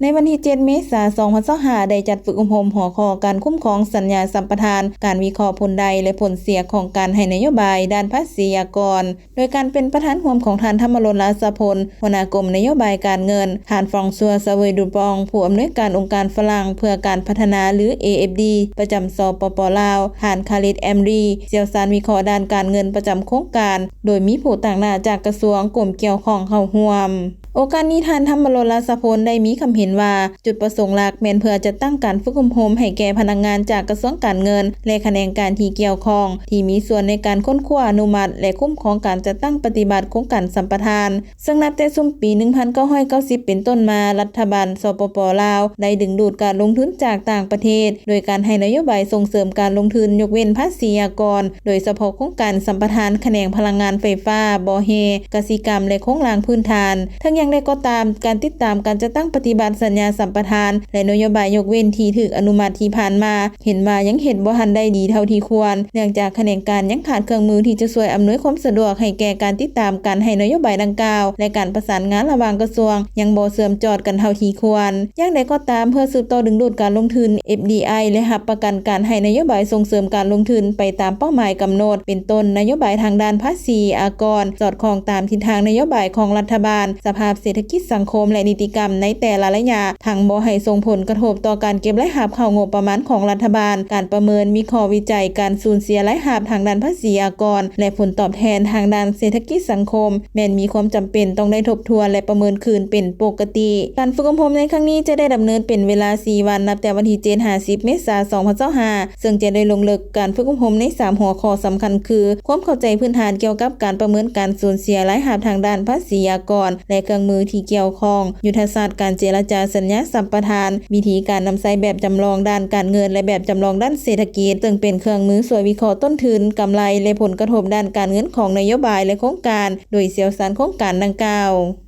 ໃນວັນທີເຈັດ ເມສາ ສອງພັນຊາວຫ້າ ໄດ້ຈັດຝຶກອົບຮົມຫົວຂໍ້ການຄຸ້ມຄອງສັນຍາສຳປະທານ, ການວິເຄາະຜົນໄດ້ ແລະ ຜົນເສຍຂອງການໃຫ້ນະໂຍບາຍດ້ານພາສີອາກອນ ໂດຍການເປັນປະທານຮ່ວມຂອງທ່ານ ທຳມະລົດ ລາຊະພົນ ຫົວໜ້າກົມນະໂຍບາຍການເງິນ, ທ່ານ ຟຣອງຊວາ ຊາເວີ ດູປອງ ຜູ້ອຳນວຍການອົງການຝຣັ່ງເພື່ອການພັດທະນາ ຫຼື ເອ ເອັຟ ດີ ປະຈຳ ສປປ ລາວ, ທ່ານ ຄາລິດ ແອມຣີ ຊ່ຽວຊານວິເຄາະດ້ານການເງິນປະຈຳໂຄງການ, ໂດຍມີຜູ້ຕາງໜ້າຈາກກະຊວງ, ກົມກ່ຽວຂ້ອງເຂົ້າຮ່ວມ. ໂອກາດນີ້ ທ່ານ ທຳມະລົດ ລາຊະພົນ ໄດ້ມີຄຳເຫັນວ່າ ຈຸດປະສົງຫຼັກແມ່ນເພື່ອຈັດຕັ້ງການຝຶກອົບຮົມໃຫ້ແກ່ພະນັກງານຈາກກະຊວງການເງິນ ແລະ ຂະແໜງການທີ່ກ່ຽວຂ້ອງ ທີ່ມີສ່ວນໃນການຄົ້ນຄວ້າ, ອະນຸມັດ ແລະ ຄຸ້ມຄອງການຈັດຕັ້ງປະຕິບັດໂຄງການສຳປະທານ. ເຊິ່ງນັບແຕ່ຊຸມປີໜຶ່ງພັນເກົ້າຮ້ອຍເກົ້າສິບເປັນຕົ້ນມາ, ລັດຖະບານ ສປປ ລາວ ໄດ້ດຶງດູດການລົງທຶນຈາກຕ່າງປະເທດ ໂດຍການໃຫ້ນະໂຍບາຍສົ່ງເສີມການລົງທຶນຍົກເວັ້ນພາສີອາກອນ, ໂດຍສະເພາະໂຄງການສຳປະທານຂະແໜງພະລັງງານໄຟຟ້າ, ບໍ່ແຮ່, ກະສິກຳ ແລະ ໂຄງລ່າງພື້ນຖານ. ເຖິງຢ່າງໃດກໍຕາມ, ການຕິດຕາມການຈັດຕັ້ງປະຕິບັດສັນຍາສຳປະທານ ແລະ ນະໂຍບາຍຍົກເວັ້ນທີ່ຖືກອະນຸມັດທີ່ຜ່ານມາ, ເຫັນວ່າຍັງເຮັດບໍ່ທັນໄດ້ດີເທົ່າທີ່ຄວນ, ເນື່ອງຈາກຂະແໜງການຍັງຂາດເຄື່ອງມືທີ່ຈະຊ່ວຍອຳນວຍຄວາມສະດວກໃຫ້ແກ່ການຕິດຕາມການໃຫ້ນະໂຍບາຍດັ່ງກ່າວ ແລະ ການປະສານງານລະຫວ່າງກະຊວງຍັງບໍ່ເຊື່ອມຈອດກັນເທົ່າທີ່ຄວນ. ຢ່າງໃດກໍຕາມ, ເພື່ອສືບຕໍ່ດຶງດູດການລົງທຶນ ເອຟ ດີ ໄອ ແລະ ຮັບປະກັນການໃຫ້ນະໂຍບາຍສົ່ງເສີມການລົງທຶນໄປຕາມເປົ້າໝາຍກຳນົດ, ເປັນຕົ້ນນະໂຍບາຍທາງດ້ານພາສີອາກອນ, ສອດຄ່ອງຕາມທິດທາງນະໂຍບາຍຂອງລັດຖະບານ, ສະພາບເສດຖະກິດສັງຄົມ ແລະ ນິຕິກຳໃນແຕ່ລະໄລຍະ, ທັງບໍ່ໃຫ້ສົ່ງຜົນກະທົບຕໍ່ການເກັບລາຍຮັບເຂົ້າງົບປະມານຂອງລັດຖະບານ, ການປະເມີນວິເຄາະວິໄຈການສູນເສຍລາຍຮັບທາງດ້ານພາສີອາກອນ ແລະ ຜົນຕອບແທນທາງດ້ານເສດຖະກິດສັງຄົມ ແມ່ນມີຄວາມຈຳເປັນຕ້ອງໄດ້ທົບທວນ ແລະ ປະເມີນຄືນເປັນປົກກະຕິ. ການຝຶກອົບຮົມໃນຄັ້ງນີ້ຈະໄດ້ດຳເນີນເປັນເວລາສີ່ວັນ, ນັບແຕ່ວັນທີເຈັດຫາສິບ ເມສາ ສອງພັນຊາວຫ້າ ເຊິ່ງຈະໄດ້ລົງເລິກການຝຶກອົບຮົມໃນສາມຫົວຂໍ້ສຳຄັນຄື ຄວາມເຂົ້າໃຈພື້ນຖານກ່ຽວກັບການປະເມີນການສູນເສຍລາຍຮັບທາງດ້ານພາສີອາກອນ ແລະ ເຄື່ອງມືທີ່ກ່ຽວຂ້ອງ, ຍຸດທະສາດການເຈລະຈາສັນຍາສຳປະທານ, ວິທີການນຳໃຊ້ແບບຈຳລອງດ້ານການເງິນ ແລະ ແບບຈຳລອງດ້ານເສດຖະກິດ, ເຊິ່ງເປັນເຄື່ອງມືຊ່ວຍວິເຄາະຕົ້ນທຶນ, ກຳໄລ ແລະ ຜົນກະທົບດ້ານການເງິນຂອງນະໂຍບາຍ ແລະ ໂຄງການ ໂດຍຊ່ຽວຊານໂຄງການດັ່ງກ່າວ.